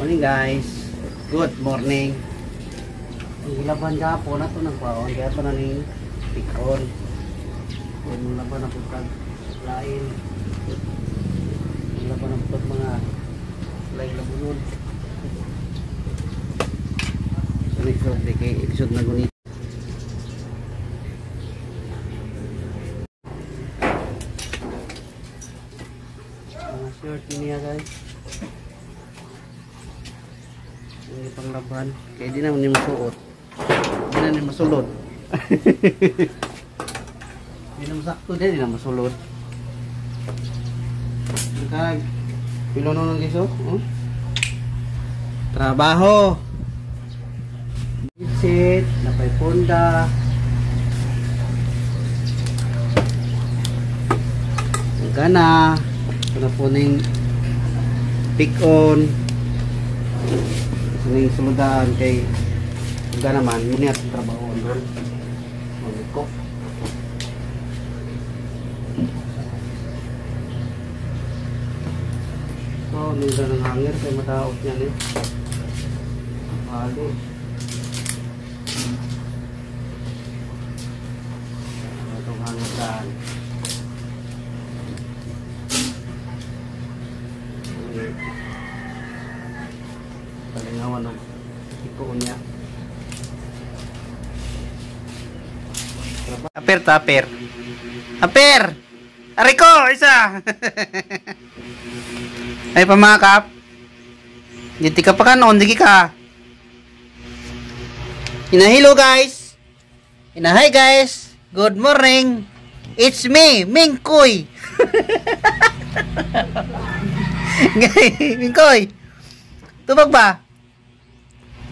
Morning, guys. Good morning. Ang gilaban gapon ato nang kwaon kaya ato na ning pikon. Kung laban na pud lain. Laban na pud mga lain labunon. So next day kay episode na gunit. Mga shirt niya, guys. Hindi pang laban. Kaya di naman ni masuot. Di na ni masulod. Di na masakto din, di na masulod. Kag pilo no ng giso? Oh? Trabaho. Bitsit, napay punda. Gana. Ito na po ning pick on. Ning suludan kay uga naman muna sa trabaho doon. Magko. So, nung ng hanger kay mataot niyan eh. Halo. Itong hanger daan. Palingawan og ikuon niya. Aper ta, aper. Aper! Ariko, isa! Ay pamakap. Dito ka pa kanon, digi ka. Inahilo guys. Inahay guys. Good morning. It's me, Mingkoy. Mingkoy. Tubag ba?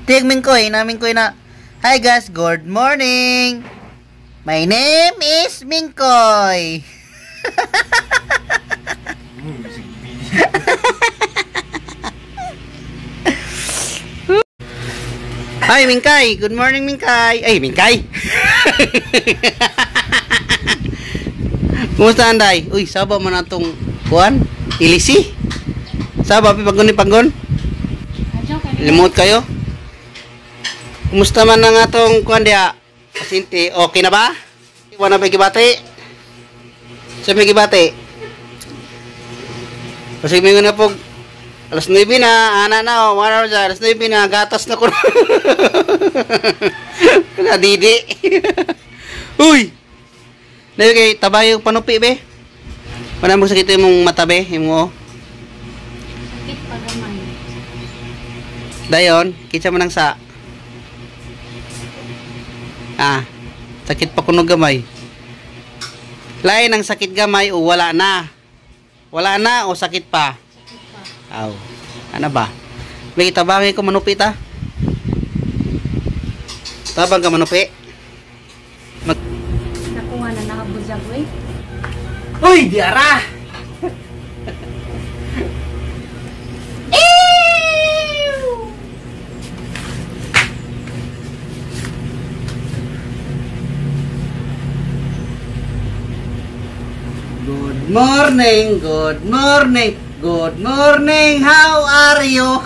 Tig Mingkoy, na Mingkoy na. Hi guys, good morning. My name is Mingkoy. Hi Mingkay, good morning Mingkay. Ay Mingkay. Kumusta anday? Uy, saba man atong kuan? Ilisi? Saba pi panggon ni panggon? Limot kayo? Kumusta man ang atong kuan diha? Pasyente, okay na ba? Wala na ba gibati? Sa may gibati? Kasi may na po alas 9 na, ana na, oh, 1 hour sa alas 9 na, gatas na ko. Nadidi. Uy! Dahil kay tabay yung panupi, be. Wala mo sakit yung mata, be, yung mo. Sakit pa gamay. Dayon, kinsa man ang sa. Ah, sakit pa kuno gamay. Lain ang sakit gamay o wala na. Wala na o sakit pa? Sakit pa. Aw. Ano ba? May tabangin ko manupi ta. Tabang ka manupi. Nakuha na nakabuzag we. Uy, diara. Good morning, good morning, good morning, how are you?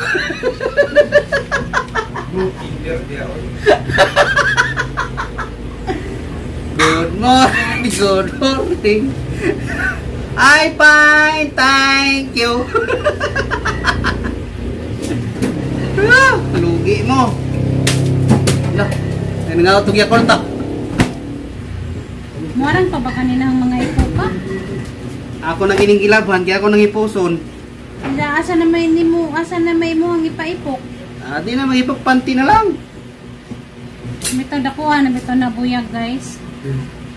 Good morning, good morning. I fine, thank you. Lugi mo. Lah, ano nga itong yakon ta? Muarang pa ba kanina ang mga ipuka? Ako nang ining gilaban, kaya ako nang ipuson. Ila, asa na may nimo, asa na may mo ang ipaipok? Ah, di na maipok, panty na lang. Bitaw dakuha na bitaw na buyag, guys.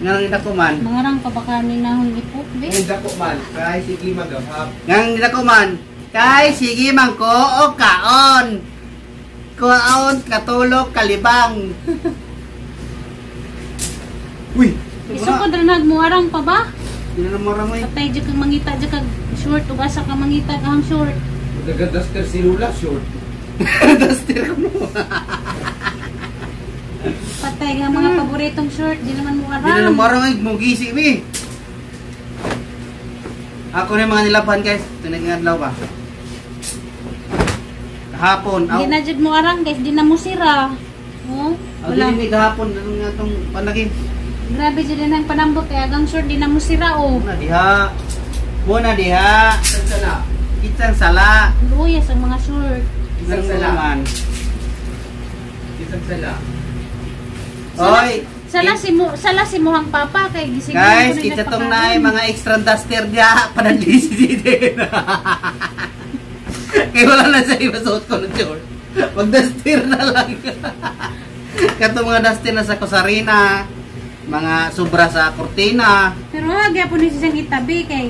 Nga nang dako man. Mangarang pa ba kanina ang ipok, be? Ang dako man, kay sige magahap. Nga nang dako man. Kay sige man ko o kaon. Kaon katulog kalibang. Uy, Isukod ra nag muarang pa ba? Di na mo eh. Patay jud kag mangita jud kag short ug asa ka mangita kang short. Nagadaster si Lula short. Duster ko mo. Patay nga mga paboritong short, di naman Di na muarang. marang ay mugisi mi. Ako na yung mga nilaban guys. Ito naging adlaw ba? Kahapon. Aw, Di na jud mo arang guys, di na mo sira. Oh, aw wala. dili ni kahapon ano nga tong panlagi. Grabe jud ang panambot kay agang short di na mo sira oh. Muna diha. Muna diha. Isang sala. Isang sala. Luyas ang mga short. Isang sala. Man. Isang sala. Oy. Sala si muhang papa kay gisiguro Guys, ko na kita tong nagpakain. naay mga extra duster diha pananlisi din. Kaya wala na sa iba suot ko ng short. Mag duster na lang. Katong mga duster na sa kusarina, mga sobra sa kortina. Pero ha, gyapon ni siyang itabi kay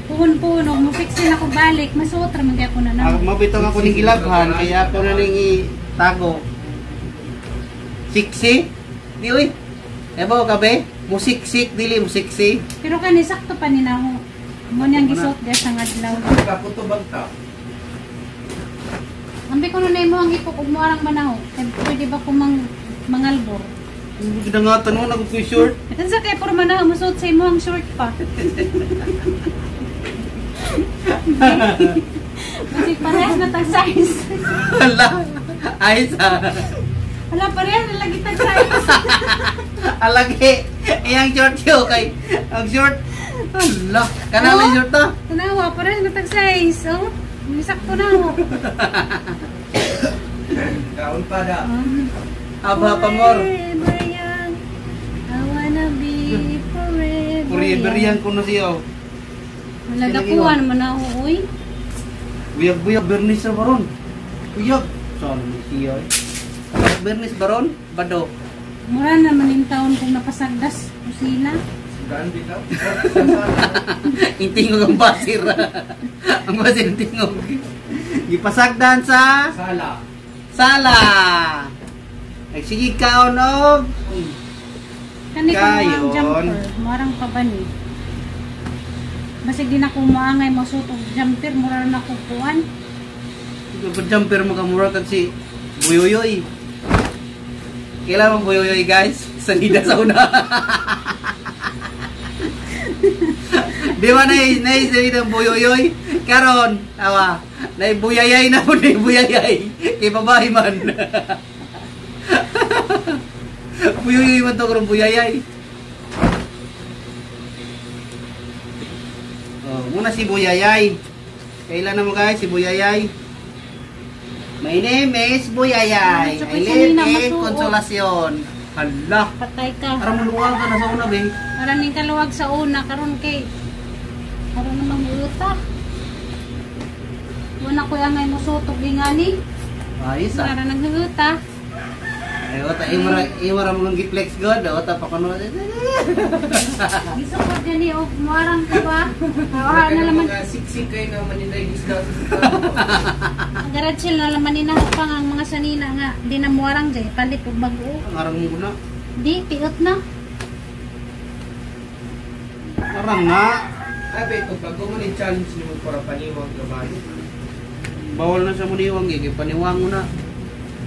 puhon-puhon og musik sila ko balik, masuot ra man gyapon na Ako na. mabitong ako ning gilabhan kaya ako na ning itago. Siksi? Di uy. Ebo kabe, musiksik dili musiksi. Pero kani sakto pa ni naho. Mo niyang gisuot diya sa ngadlaw. Kaputubag ta. Ambi ko na imo ang ipok ug moarang manaho. Kay pwede ba ko mang mangalbor? Hindi na nga tanong ako ko short. Unsa kay puro manaho masuot sa imo ang short pa. Kasi parehas na tag size. Hala. Ay sa. Wala parehas na lagi tag size. Alagi. Iyang short yo kay ang short. Hala. Kana Oh. lang short ta. Tanawa, parehas na tag size. Oh, sakto na ho. Kaon pa da. Aba pa mor. Forever young. I wanna be forever Forever young. yan kuno siya. Wala dakuan man na ho, uy. Buyag-buyag bernis sa baron. Buyag. Saan ni siya? Eh? Bernis baron, bado. Mura naman yung taon kung napasagdas kusina. Sundaan bitaw. Isang sala. Intingog ang basir. Ang basir tingog. Gipasagdan sa Sala. sala. Nagsige kaon og Kani ko ang Kayon. jumper, marang pa ba ni? Basig di na ko maangay masuot og jumper, mura na ko kuan. Jumper mo kamura kag si Buyoyoy. Kailan mo Buyoyoy guys? Salida sa una. Di ba na na salida ang Buyoyoy? Karon, awa, naibuyayay na po naibuyayay. Kay babae man. Buyoyoy man to karon buyayay. Oh, muna si Buyayay. Kailan na mo guys si Buyayay? My name is Buyayay. I live in Consolacion. Hala. Patay ka. Aram mo luwag ka na sa una, be. Ara ning kaluwag sa una karon kay karon naman muuta. Wala ko angay mosuot og ingani. Ayos ah. Ara naghuta. Ay, ota, imara, imara mo nung giplex god. Ota, pa kuno. Gisukot gani og muarang ka ba? Awa na laman. Mga siksik kayo nga maninday isda sa sala. Ang garage sale na laman ni pa nga ang mga sanina nga di na muarang jay palit og bag-o. Ang arang mo na. Di piot na. Arang nga. Ay, be, kung bago mo ni challenge ni mo para paniwang trabaho. Bawal na sa muniwang, eh. Kay paniwang mo na.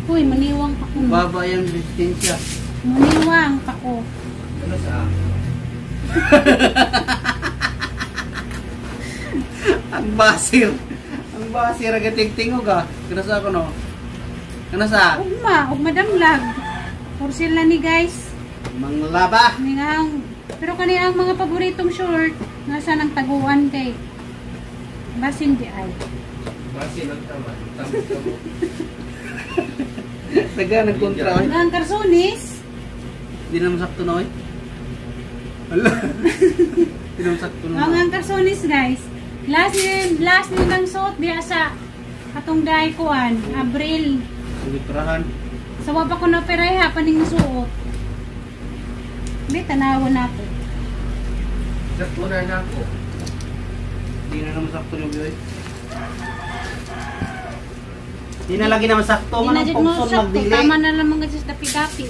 Uy, maniwang pa ko. Baba yung resistensya. Maniwang pa ko. Ano sa Ang basir. Ang basir. Ang tingtingog ah. Kano sa ako no? Kano sa? Ugma, ug madamlag. Porcel na ni guys. Manglaba. Ni nga ang pero kani ang mga paboritong short nasa nang taguan kay basin di ay. Base lang tama. Tama tama. Taga nagkontra. Ang ang karsonis, Hindi naman sakto na oy. Hala. Hindi naman sakto na. ang karsonis guys. Last ni nang suot diha sa katong dahi kuan, Abril. Sugiturahan. Sa wa pa ko na opereha pa ning suot. Be tanawa nato. Sakto na na ako. Hindi na naman sakto yung oy. Hindi na lagi naman sakto Di man na ang jud mo pugson sakto. magdili. Tama na lang mga just dapi-dapi.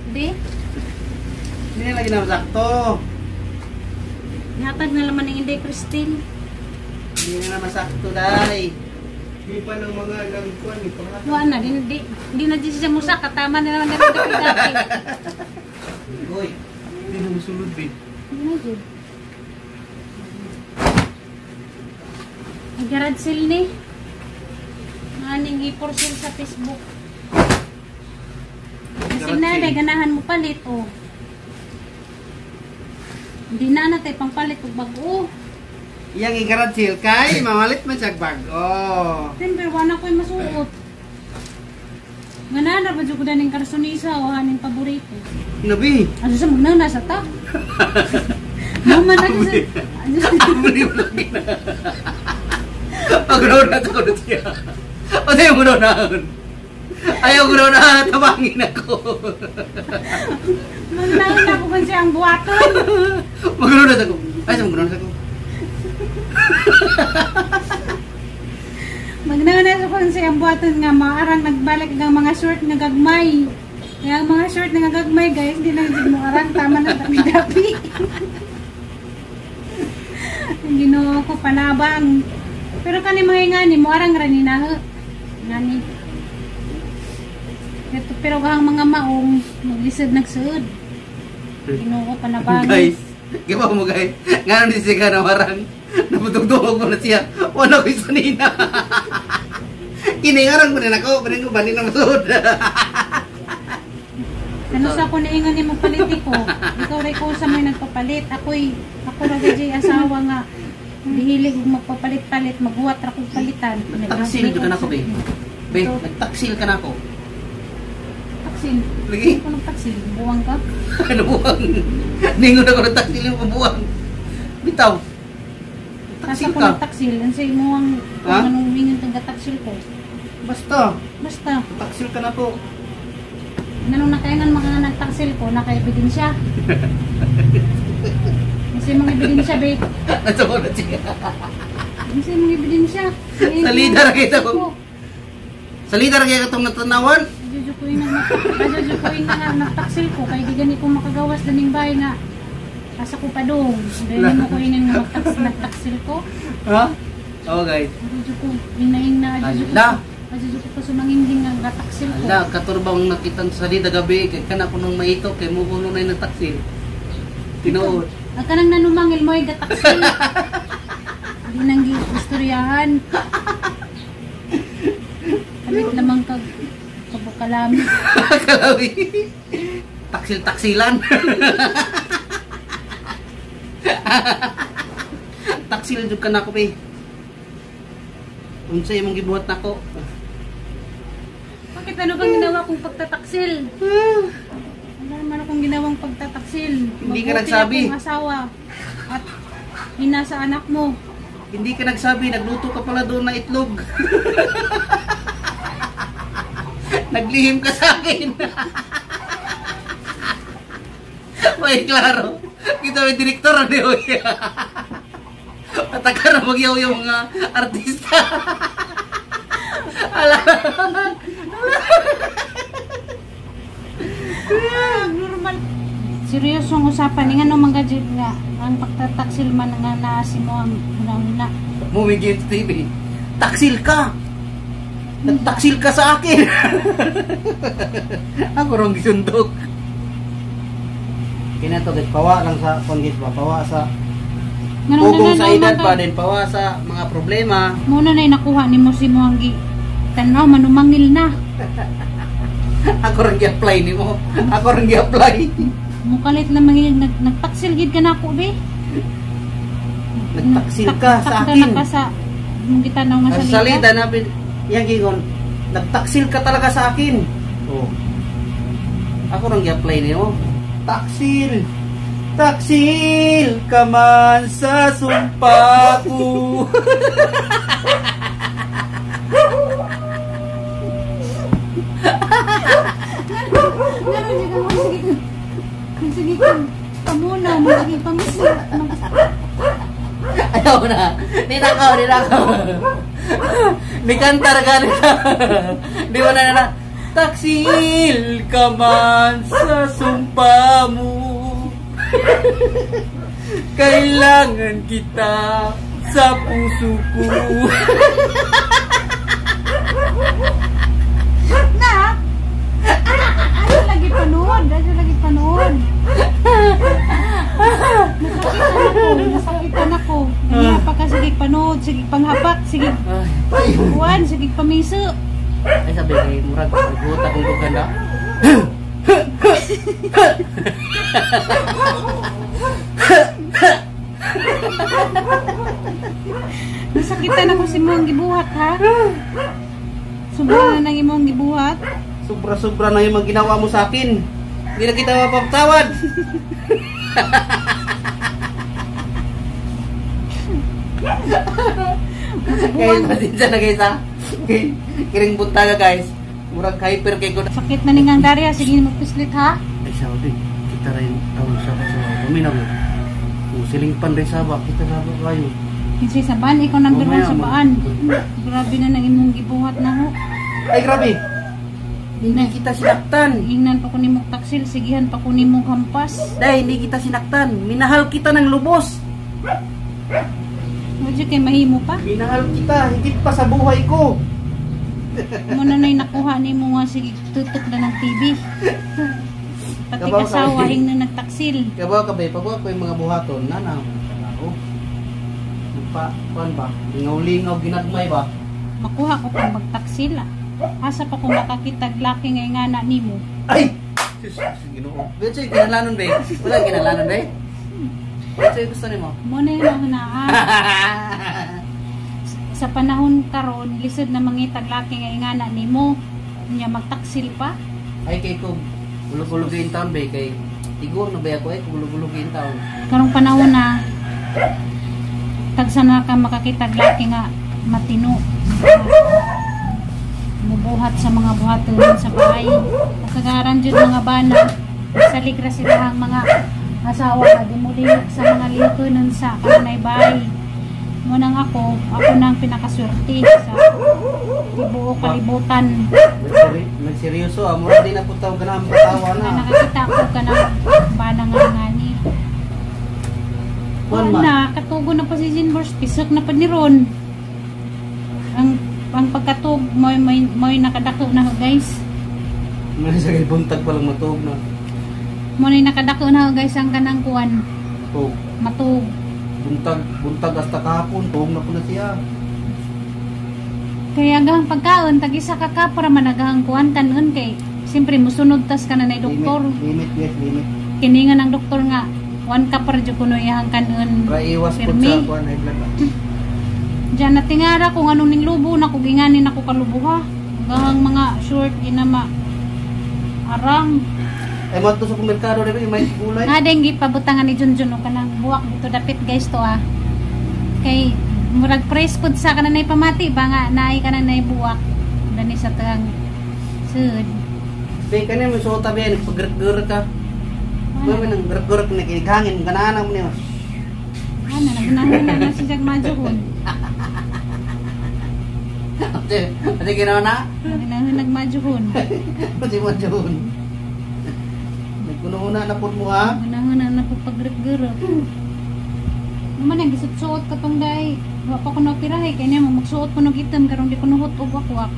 Di, Hindi na lagi naman sakto. Nihatag na laman ng Inday Christine. Hindi na naman sakto day. Di pa ng mga nagkuhan, di pa nga. Wala na, di na di siya musa, katama na naman ng dapi-dapi. Uy, hindi na musulod eh. Di na jud. Ang garage sale ni. aning i-for sale sa Facebook. Kasi na, ganahan mo palit, oh. Hindi na natay pangpalit og bag-o. Iyang i-garage sale kay mamalit man siya bag-o. Siyempre, wala ko'y masuot. Ganahan na ba dyan ko daning karsonisa o haning paborito? Nabi. Ano sa magnana sa ta? Mama na sa. Amri mo lagi na. Pagulaw na ito ko na siya. O sa'yo mo na. Ayaw ko na tabangin ako. Magnana ako kasi ang buhaton. Magulo na ako. Ay, sa magulo na ako. Magnana sa kasi ang buhaton nga maarang nagbalik ng mga short nga gagmay. Kaya ang mga short nga gagmay, guys, di lang mo arang tama na dapi-dapi. Ang Ginoo ko panabang. Pero kani mga ingani mo arang ra ni na. Ngani. Ito pero ang mga maong maglisod nagsuod. Ginoo ko panabang. Guys, giba mo guys. Ngano ni siya na marang naputugtugog mo na siya. Wala ko isanina. Kiningarang mo na ako, pero ko bani na masuod. Ano sa ako naingan ni magpalit ko? Ikaw ray ko sa may nagpapalit. Ako'y ako ra gid asawa nga dihilig og magpapalit-palit, maghuwat ra kog palitan. Nagtaksil ka na ako, be. Be, nagtaksil ka na ako. Taksil. Lagi. Ako nagtaksil, buwang ka. Ano buwang? Ningon ako nagtaksil yung buwang. Bitaw. Asa Taksil ko ka. nagtaksil, ang sa imo ang Ha? anong wingon tang taksil ko. Basta, Basta, taksil ka na po. nanong nakaingan mga nagtaksil ko, naka-ebidensya. Kasi mga ebidensya, be. Natawa na siya. Kasi mga ebidensya. Sa leader kita ko. Sa leader kaya katong natanawan. Ajujukuin na nga nagtaksil ko kay di gani ko makagawas daning bahay nga. Asa ko pa dong. Dahil mo ko inin nga nagtaksil ko. Ha? Oo guys. Ajujuko inaing na ajujuko. Ala. Ajujuko ko sumanginding nga gataksil ko. Ala, katurbang nakita sa leader gabi kay kana ko nung maito kay mo kuno na nagtaksil. Tinuod. Ang kanang nanumangil mo ay gataksil. Di nang istoryahan. Kabit lamang kag kabukalami. Kalawi. Taksil-taksilan. Taksil jud ka nako be. Unsa imong gibuhat nako? Bakit ano bang ginawa kong pagtataksil? Wala naman akong ginawang pagtataksil. Hindi ka Mabuti nagsabi. akong asawa at ina sa anak mo. Hindi ka nagsabi, nagluto ka pala doon na itlog. Naglihim ka sa akin. May klaro. Kita may direktor ano yun. Pataka na magyaw yung mga artista. Ala. Normal. Seryosong usapan. Nga no mga gadget nga. Ang pagtataksil man nga naasi mo ang una-una. Movie Games TV. Taksil ka! Nagtaksil ka sa akin! Ako rong gisundok. Kina to guys, pawa lang sa kung guys ba, pawa sa Nganong ugong sa edad nananaw pa din, pawa sa mga problema. Muna na nakuha ni mo si mo ang gi tanaw manumangil na. Ako rong gi-apply nimo. Ako rong gi-apply. Mukalit lang mangil nagtaksil gid ka nako be. Nagtaksil ka sa Takda akin. na ka sa mong gitanaw nga Sa salita. salita na yang gingon, nagtaksil ka talaga sa akin. Oh. Ako rong gi-apply nimo. Taksil. Taksil ka man sa sumpa ko. Ngano jud ka sige. Sige ka pamunaw, sige pamisip. Ayaw na. Ninakaw, ninakaw. Nikantar ka nila. Di ba na na. Taksil ka man sa sumpa mo. Kailangan kita sa puso ko. Na. Ano lagi panood? Ano lagi panood? Nasakitan ako. Nasakitan ako. Hindi pa kasi panood. Tinuod, sige panghapak, sige Ay, kuan, sige pamiso. ay sabi kay murag buot akong dugan da. Nasakitan ako si imong gibuhat ha. Sobra na nang imong gibuhat. Sobra-sobra na yung mga ginawa mo sa akin. Hindi na kita mapapatawad. Guys, pasensya na guys ha. Okay. Kiring buntaga guys. Murag hyper kay ko. Sakit na ningang darya, sige magpislit ha. Ay sabi, kita rin tawag sa sa paminaw. Kung siling pan rin saba, kita saba kayo. Kasi sa ban, ikaw number 1 Mamaya, sa baan. Grabe na nang imong gibuhat na ho. Ay grabe. Hindi kita sinaktan. Ingnan pa ko nimong taksil, sigihan pa ko nimong hampas. Dahil hindi kita sinaktan. Minahal kita ng lubos. Medyo kay mahimo pa. Minahal kita, higit pa sa buhay ko. Muna na'y nakuha nimo nga sige tutok na ng TV. Pati Kabaw ka. asawa hingnan nagtaksil. Kabaw ka ba, pag ko yung mga buhaton, na na, trabaho. Nagpa, kuan ba? Lingaw-lingaw, ginagmay ba? Makuha ko pang magtaksil ah. Asa pa ko makakitag laki ngay nga na nimo. Ay! Sus, sus, Ginoo. Betsoy, kinalanon ba? Wala kinalanon ba? Betsoy, gusto nimo? Muna yun ang naa. Sa panahon karon lisod na mangitag laki ngay nga na nimo. Nya magtaksil pa. Ay, kay kog, ulog-ulog yung taon ba? Kay, tigor na ba ako eh, kung ulog-ulog yung taon. Karong panahon na tagsa na ka makakitag laki nga matino. Mubuhat sa mga buhaton sa bahay. Kagaran jud mga bana sa ligra sila ang mga asawa nga dimuliyok sa mga likonon sa kanunay bahay. Munang ako, ako na ang pinakaswerte sa tibuok kalibutan. Nagseryoso ah, mura din na po tawag na ang patawa Nga na. nakakita ko ka na bana nga ngani. Kuan man. Na, katugo na pa si Jinbors, pisok na pa ni Ron. Ang pagkatug, mo'y nakadako na ho, guys. May sa kay buntag pa lang matuog na. Mo'y nakadako na ho, guys, ang kanang kuan, Tuog. matug. Buntag hasta kahapon, tuog na po na siya. Kaya gahang pagkaon, tag isa ka ka para managahang kuan kanon kay siyempre musunod tas ka na nay doktor. Limit, limit, yes, limit. Kininga ng doktor nga, 1 cup para jud kuno iyang kanon. Para iwas po Pirmi. sa kuan high blood. Diyan natingara kung anong ning lubo na kung inganin ako kalubo ha. Gahang mga short ginama arang. Ay mo sa merkado diri may gulay. Nga din gipabutangan ni Junjun o kanang buwak dito dapit guys to ah. Kay murag press pod sa kanang pamati ba nga naay kanang nay buwak. Dani sa tagang sud. Be kani mo suot be nagpaggerger ka. Mo Ano nang gerger na kinighangin ganahan mo niyo. Ano nagunahon na si Jag Majuhon. Ate, ate ginawa na. Nagunahon nagmajuhon. Ate mo jud. Nagkuno-una na pud mo ha. Nagunahon na napapaggerger. Naman ang gisut-suot katong day. Wa pa ko naoperahe kay niya mo magsuot ko nog item karon di ko nuhot og wakwak.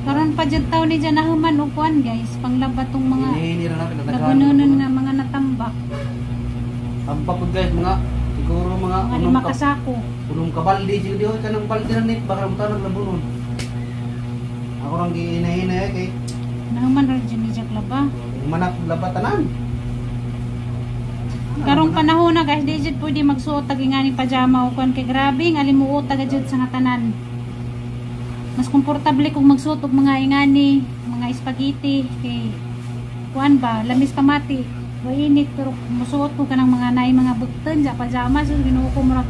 Karon pa jud taon ni dyan nahuman og kuan guys, panglaba tong mga Hinihini ra na kinatagahan. nagunonon nga mga natambak, Tambak ko guys mga siguro mga mga 5 ka sako. Unong ka balde siguro di ka ng balde ra nit baka mo tanong labunon. Ako rang gihinay-hinay kay Nahuman ra jud ni Jack laba. manak labatanan. Karong panahon na guys, di jud pwede magsuot tag ingani pajama o kuan kay grabe ang alimuot taga jud sa nga tanan. Mas komportable kung magsuot og mga ingani, mga spaghetti kay kuan ba, lamis pamati. Wa init pero musuot ko kanang mga naay mga bugton sa pajama so Ginoo ko murag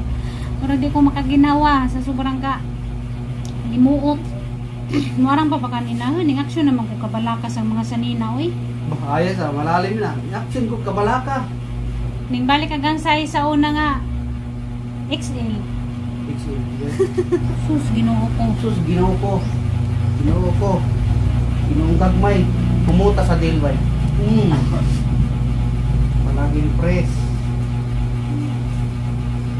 di ko makaginawa sa sobrang ka limuot. Muarang pa pa kanina, ning action naman ko kabalaka sa mga sanina oy. Ayos ah, malalim na. Action ko kabalaka. Ning balik agang size sa una nga XL. XL. Sus, Ginoo ko. Sus, Ginoo ko. Ginoo ko. Ginoong gagmay. Kumuta sa Dilbay. Palaging press.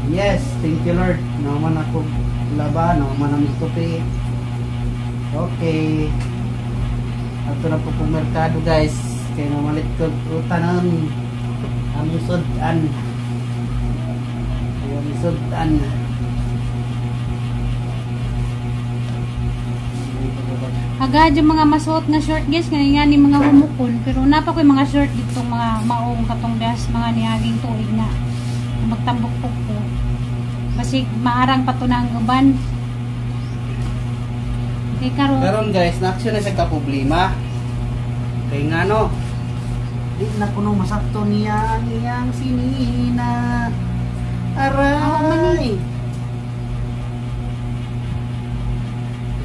Yes, thank you Lord. Naman ako laba, naman ang tupi. Okay. Ato na po pong merkado guys. Kaya mamalit ko utanon. Ang sudan. Kaya ang sudan. Agad yung mga masuot nga short, guys, nga nga ni mga humukon, pero napa ko yung mga short dito, mga maong katong das mga niaging tuig na magtambok ko. Basig maarang pa to na ang uban. Kay karon Karon guys, na-action na siya ka problema. Kay ngano? Di na kuno masakto niya ang iyang sinina. Aray!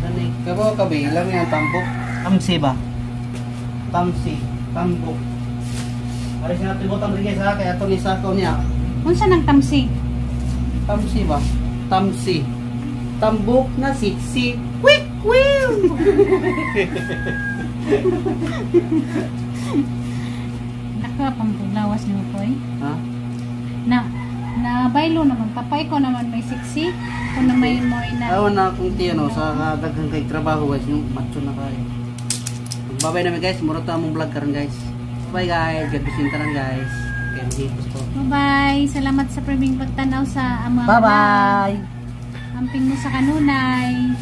Saan eh? Kabaw ka ba? Ilang yung tambok? Tamsi ba? Tamsi. Tambok. Aray siya natin butang rin guys ha. Kaya ito ni sako niya. Unsa nang tamsi? Tamsi ba? Tamsi. Tambok na siksi. Wik! Wiw! Naka pambulawas nimo ko eh. Ha? Na na baylo naman tapay ko naman may siksi kung na may moy na. Awan na akong tiyan no, sa daghan kay trabaho guys, yung macho na kayo. Babay namin guys, mura ta among vlog karon guys. Bye guys, God bless you tanan guys. Kaya maghipos ko. Bye-bye. Salamat sa priming pagtanaw sa amang Bye bye. Amping mo sa kanunay.